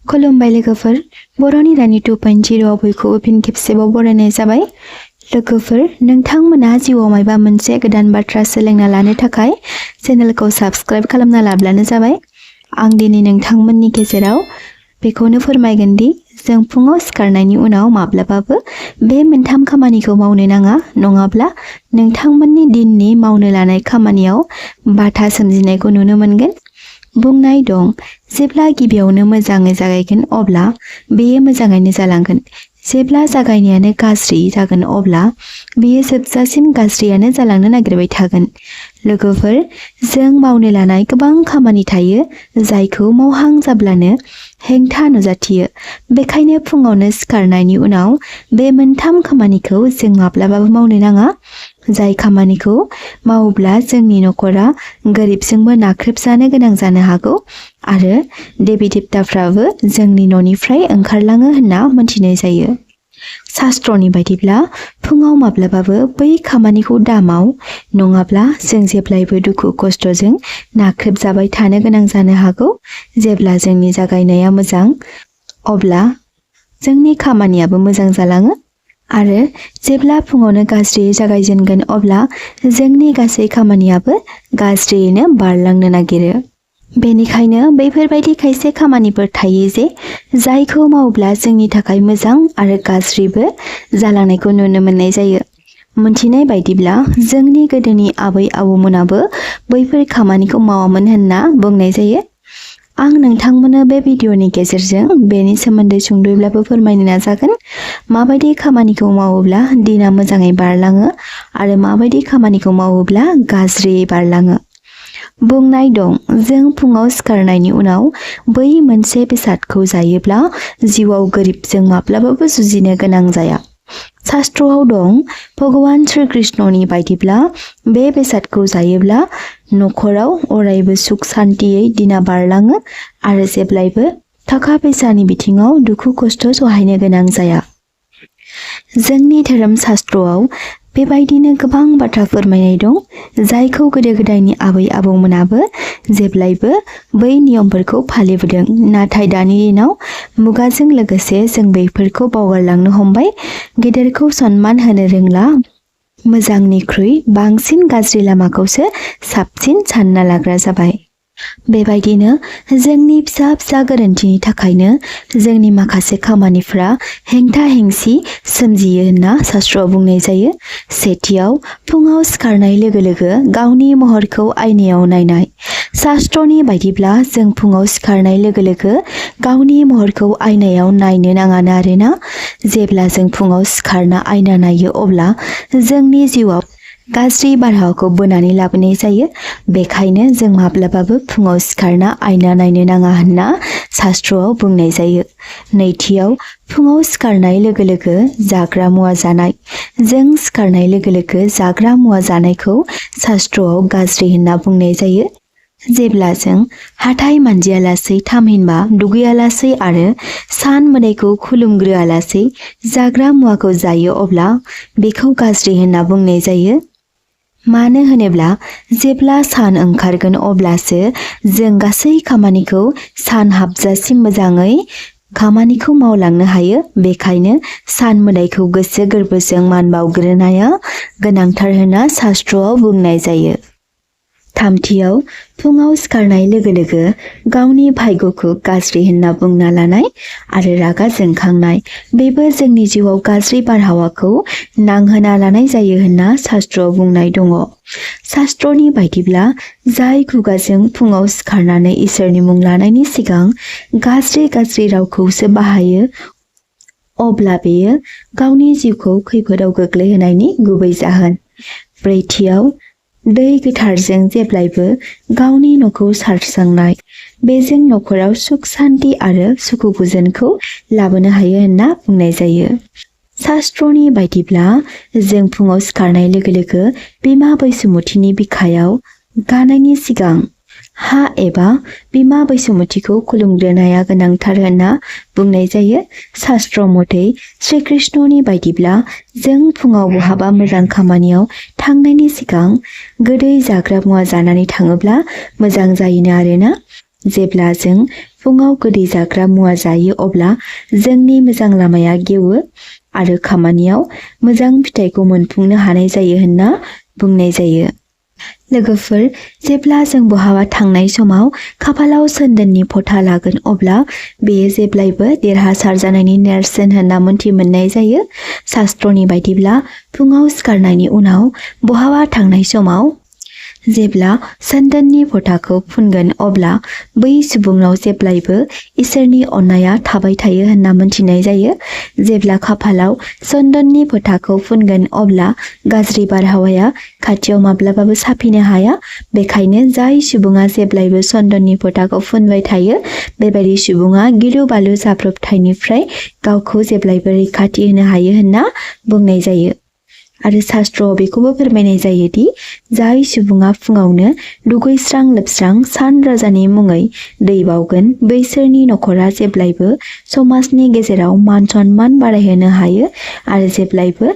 खुलुमबाय लोगोफोर बर'नि रानि 2.0 बयखौबो फिन खेबसेबाव बरायनाय जाबाय। लोगोफोर नोंथांमोना जिउआव मायबा मोनसे गोदान बाथ्रा सोलोंना लानो थाखाय चेनेलखौ साबस्क्राइब खालामना लाब्लानो जाबाय। आं दिनै नोंथांमोननि गेजेराव बेखौनो फोरमायगोन दि जों फुङाव सिखारनायनि उनाव माब्लाबाबो बे मोनथाम खामानिखौ मावनो नाङा, नङाब्ला नोंथांमोननि दिननि मावनो लानाय खामानियाव बाधा सोमजिनायखौ नुनो मोनगोन। बुंनाय दं, जेब्ला गिबियावनो मोजाङै जागायगोन अब्ला बेयो मोजाङैनो जालांगोन। जेब्ला जागायनायानो गाज्रि जागोन अब्ला बेयो जोबजासिम गाज्रियानो जालांनो नागिरबाय थागोन। लोगोफोर, जों मावनो लानाय गोबां खामानि थायो जायखौ मावहां जाब्लानो हेंथा नुजाथियो। बेखायनो फुङावनो सिखारनायनि उनाव बे मोनथाम खामानिखौ जों माब्लाबाबो मावनो नाङा। जाय खामानिखौ मावोब्ला जोंनि नखरा गोरिबजोंबो नाख्रेबजानो गोनां जानो हागौ आरो देबि-देबताफ्राबो जोंनि न'निफ्राय ओंखारलाङो होनना मोनथिनाय जायो। शास्त्रनि बायदिब्ला फुङाव माब्लाबाबो बै खामानिखौ दामाव, नङाब्ला जों जेब्लायबो दुखु खस्थ'जों नाख्रेबजाबाय थानो गोनां जानो हागौ। जेब्ला जोंनि जागायनाया मोजां, अब्ला जोंनि खामानियाबो मोजां जालाङो आरो जेब्ला फुङावनो गाज्रियै जागायजेनगोन अब्ला जोंनि गासै खामानियाबो गाज्रियैनो बारलांनो नागिरो। बेनिखायनो बैफोरबायदि खायसे खामानिफोर थायो जे जायखौ मावोब्ला जोंनि थाखाय मोजां आरो गाज्रिबो जालांनायखौ नुनो मोननाय जायो। मोनथिनाय बायदिब्ला जोंनि गोदोनि आबै-आबौमोनाबो बैफोर खामानिखौ मावामोन होनना बुंनाय जायो। आं नोंथांमोननो बे भिडिअनि गेजेरजों बेनि सोमोन्दै सुंद'यैब्लाबो फोरमायनो नाजागोन। माबायदि खामानिखौ मावोब्ला दिना मोजाङै बारलाङो आरो माबायदि खामानिखौ मावोब्ला गाज्रियै बारलाङो। बुंनाय दं, जों फुङाव सिखारनायनि उनाव बै मोनसे बेसादखौ जायोब्ला जिउआव गोरिबजों माब्लाबाबो जुजिनो गोनां जाया। शास्त्रआव दं, भगवान श्री कृष्णनि बायदिब्ला बे बेसादखौ जायोब्ला नखराव अरायबो सुख सान्तियै दिना बारलाङो आरो जेब्लायबो थाखा फैसानि बिथिङाव दुखु खस्थ' सहायनो गोनां जाया। जोंनि धोरोम शास्त्रआव बेबायदिनो गोबां बाथ्रा फोरमायनाय दं, जायखौ गोदो-गोदायनि आबै-आबौमोनाबो जेब्लायबो बै नियमफोरखौ फालिबोदों। नाथाय दानि दिनाव मुगाजों लोगोसे जों बेफोरखौ बावगारलांनो हमबाय। गेदेरखौ सनमान होनो रोंला, मोजांनिख्रुइ बांसिन गाज्रि लामाखौसो साबसिन सानना लाग्रा जाबाय। बेबायदिनो जोंनि फिसा-फिसा गोरोन्थिनि थाखायनो जोंनि माखासे खामानिफ्रा हेंथा-हेंसि सोमजियो होनना शास्त्रआव बुंनाय जायो। सेथियाव, फुङाव सिखारनाय लोगो-लोगो गावनि महरखौ आयनायाव नायनाय। शास्त्रनि बायदिब्ला जों फुङाव सिखारनाय लोगो-लोगो गावनि महरखौ आयनायाव नायनो नाङानो आरोना। जेब्ला जों फुङाव सिखारना आयना नायो अब्ला जोंनि जिउआव गाज्रि बारहावाखौ बोनानै लाबोनाय जायो। बेखायनो जों माब्लाबाबो फुङाव सिखारना आयना नायनो नाङा होनना शास्त्रआव बुंनाय जायो। नैथियाव, फुङाव सिखारनाय लोगो-लोगो जाग्रा मुवा जानाय। जों सिखारनाय लोगो-लोगो जाग्रा मुवा जानायखौ शास्त्रआव गाज्रि होनना बुंनाय जायो। जेब्ला जों हाथाय मानजियालासै, थामहिनबा दुगैयालासै आरो सान मोदायखौ खुलुमग्रोआलासै जाग्रा मुवाखौ जायो अब्ला बेखौ गाज्रि होनना बुंनाय जायो। मानो होनोब्ला जेब्ला सान ओंखारगोन अब्लासो जों गासै खामानिखौ सान हाबजासिम मोजाङै खामानिखौ मावलांनो हायो। बेखायनो सान मोदायखौ गोसो गोरबोजों मान बावग्रोनाया गोनांथार होनना शास्त्रआव बुंनाय जायो। थामथियाव, फुङाव सिखारनाय लोगो-लोगो गावनि भाग्यखौ गाज्रि होनना बुंना लानाय आरो रागा जोंखांनाय, बेबो जोंनि जिउआव गाज्रि बारहावाखौ नांहोना लानाय जायो होनना शास्त्रआव बुंनाय दङ। शास्त्रनि बायदिब्ला जाय खुगाजों फुङाव सिखारनानै इसोरनि मुं लानायनि सिगां गाज्रि रावखौसो बाहायो, अब्ला बेयो गावनि जिउखौ खैफोदाव गोग्लैहोनायनि गुबै जाहोन। ब्रैथियाव, दै गोथारजों जेब्लायबो गावनि न'खौ सारस्रांनाय, बेजों नखराव सुख सान्ति आरो सुखु गोजोनखौ लाबोनो हायो होनना बुंनाय जायो। शास्त्रनि बायदिब्ला जों फुङाव सिखारनाय लोगो-लोगो बिमा बैसुमुथिनि बिखायाव गानायनि सिगां हा एबा बिमा बैसुमुथिखौ खुलुमग्रोनाया गोनांथार होनना बुंनाय जायो। शास्त्र मथै श्री कृष्णनि बायदिब्ला जों फुङाव बहाबा मोजां खामानियाव थांनायनि सिगां गोदै जाग्रा मुवा जानानै थाङोब्ला मोजां जायोनो आरोना। जेब्ला जों फुङाव गोदै जाग्रा मुवा जायो अब्ला जोंनि मोजां लामाया गेवो आरो खामानियाव मोजां फिथाइखौ मोनफुंनो हानाय जायो होनना बुंनाय जायो। लोगोफोर, जेब्ला जों बहाबा थांनाय समाव खाफालाव सोन्दोननि फथा लागोन अब्ला बेयो जेब्लायबो देरहासार जानायनि नेरसोन होनना मोनथि मोननाय जायो। शास्त्रनि बायदिब्ला फुङाव सिखारनायनि उनाव बहाबा थांनाय समाव जेब्ला सोन्दोननि फथाखौ फुनगोन अब्ला बै सुबुंनाव जेब्लायबो इसोरनि अननाया थाबाय थायो होनना मोनथिनाय जायो। जेब्ला खाफालाव सोन्दोननि फथाखौ फुनगोन अब्ला गाज्रि बारहावाया खाथियाव माब्लाबाबो साफिनो हाया। बेखायनो जाय सुबुङा जेब्लायबो सोन्दोननि फथाखौ फुनबाय थायो बेबायदि सुबुङा गिलु बालु जाब्रबथायनिफ्राय गावखौ जेब्लायबो रैखाथि होनो हायो होनना बुंनाय जायो। आरो शास्त्रआव बेखौबो फोरमायनाय जायोदि जाय सुबुङा फुङावनो दुगैस्रां लोबस्रां सान राजानि मुङै दै बावगोन बैसोरनि नखरा जेब्लायबो समाजनि गेजेराव मान सन्मान बारायहोनो हायो आरो जेब्लायबो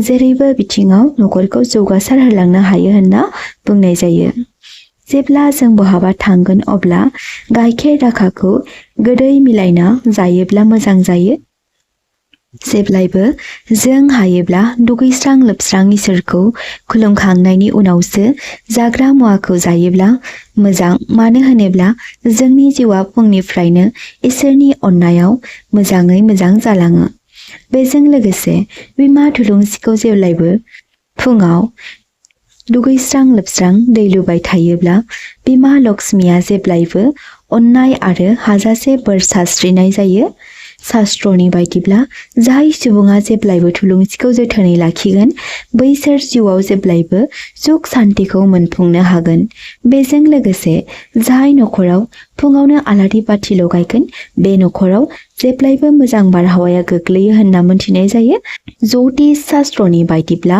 जेरैबो बिथिङाव नखरखौ जौगासार होलांनो हायो होनना बुंनाय जायो। जेब्ला जों बहाबा थांगोन अब्ला गाइखेर दाखाखौ गोदै मिलायना जायोब्ला मोजां जायो। जेब्लायबो जों हायोब्ला दुगैस्रां लोबस्रां इसोरखौ खुलुमखांनायनि उनावसो जाग्रा मुवाखौ जायोब्ला मोजां। मानो होनोब्ला जोंनि जिउआ फुंनिफ्रायनो इसोरनि अननायाव मोजाङै मोजां जालाङो। बेजों लोगोसे बिमा थुलुंसिखौ जेब्लायबो फुङाव दुगैस्रां लोबस्रां दै लुबाय थायोब्ला बिमा लक्ष्मीया जेब्लायबो अननाय आरो हाजासे बोर सारस्रिनाय जायो। शास्त्रनि बायदिब्ला जाय सुबुङा जेब्लायबो थुलुंसिखौ जोथोनै लाखिगोन बैसोर जिउआव जेब्लायबो सुख सान्तिखौ मोनफुंनो हागोन। बेजों लोगोसे जाय नखराव फुङावनो आलारि बाथि लगायगोन बे नखराव जेब्लायबो मोजां बारहावाया गोग्लैयो होनना मोनथिनाय जायो। ज्योतिष शास्त्रनि बायदिब्ला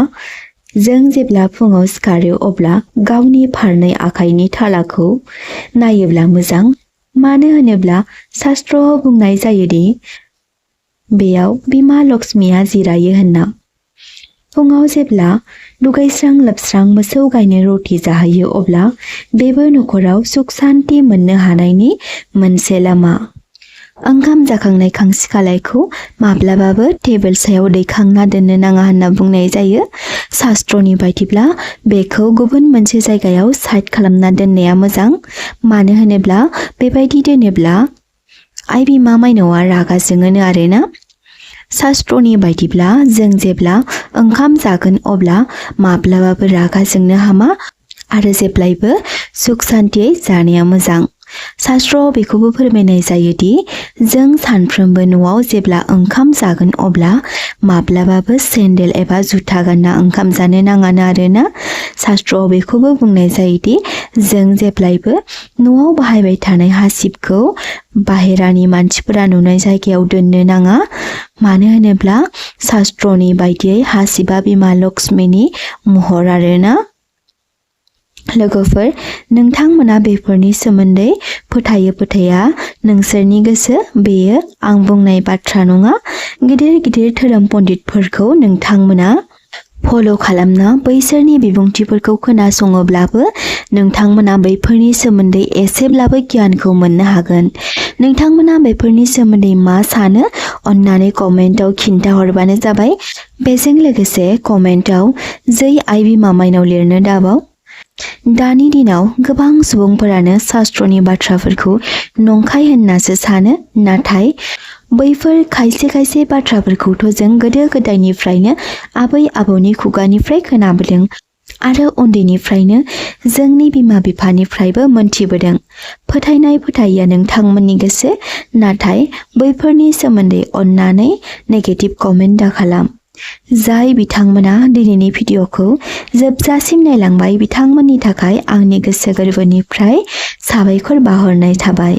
जों जेब्ला फुङाव सिखारो अब्ला गावनि फारनै आखाइनि थालाखौ नायोब्ला मोजां। मानो होनोब्ला शास्त्रआव बुंनाय जायोदि बेयाव बिमा लक्ष्मीया जिरायो होनना। फुङाव जेब्ला दुगैस्रां लोबस्रां मोसौ गायनो रथि जाहैयो अब्ला बेबो नखराव सुख सान्ति मोननो हानायनि मोनसे लामा। ओंखाम जाखांनाय खांसि खालायखौ माब्लाबाबो टेबोल सायाव दैखांना दोननो नाङा होनना बुंनाय जायो। शास्त्रनि बायदिब्ला बेखौ गुबुन मोनसे जायगायाव साइड खालामना दोननाया मोजां। मानो होनोब्ला बेबायदि दोनोब्ला आइ बिमा माइनावआ रागा जोङोनो आरोना। शास्त्रनि बायदिब्ला जों जेब्ला ओंखाम जागोन अब्ला माब्लाबाबो रागा जोंनो हामा आरो जेब्लायबो सुख सान्तियै जानाया मोजां। शास्त्रआव बेखौबो फोरमायनाय जायोदि जों सानफ्रोमबो न'आव जेब्ला ओंखाम जागोन अब्ला माब्लाबाबो सेन्देल एबा जुथा गानना ओंखाम जानो नाङानो आरोना। शास्त्रआव बेखौबो बुंनाय जायोदि जों जेब्लायबो न'आव बाहायबाय थानाय हासिबखौ बाहेरानि मानसिफोरा नुनाय जायगायाव दोननो नाङा। मानो होनोब्ला शास्त्रनि बायदियै हासिबा बिमा लक्ष्मीनि महर आरोना। लोगोफोर, नोंथांमोना बेफोरनि सोमोन्दै फोथायो फोथाया नोंसोरनि गोसो। बेयो आं बुंनाय बाथ्रा नङा। गिदिर गिदिर धोरोम पण्डितफोरखौ नोंथांमोना फल' खालामना बैसोरनि बिबुंथिफोरखौ खोनासङोब्लाबो नोंथांमोना बैफोरनि सोमोन्दै एसेब्लाबो गियानखौ मोननो हागोन। नोंथांमोना बेफोरनि सोमोन्दै मा सानो अन्नानै कमेन्टआव खिन्थाहरबानो जाबाय। बेजों लोगोसे कमेन्टआव जै आइ बिमा माइनाव लिरनो दाबाव। दानि दिनाव गोबां सुबुंफोरानो शास्त्रनि बाथ्राफोरखौ नंखाय होननासो सानो। नाथाय बैफोर खायसे खायसे बाथ्राफोरखौथ' जों गोदो गोदायनिफ्रायनो आबै आबौनि खुगानिफ्राय खोनाबोदों आरो उन्दैनिफ्रायनो जोंनि बिमा बिफानिफ्रायबो मोनथिबोदों। फोथायनाय फोथायैया नोंथांमोननि गोसो। नाथाय बैफोरनि सोमोन्दै अन्नानै नेगेटिभ कमेन्ट दाखालाम। जाय बिथांमोना दिनैनि भिडिअ'खौ जोबजासिम नायलांबाय बिथांमोननि थाखाय आंनि गोसो गोरबोनिफ्राय साबायखर बावहरनाय थाबाय।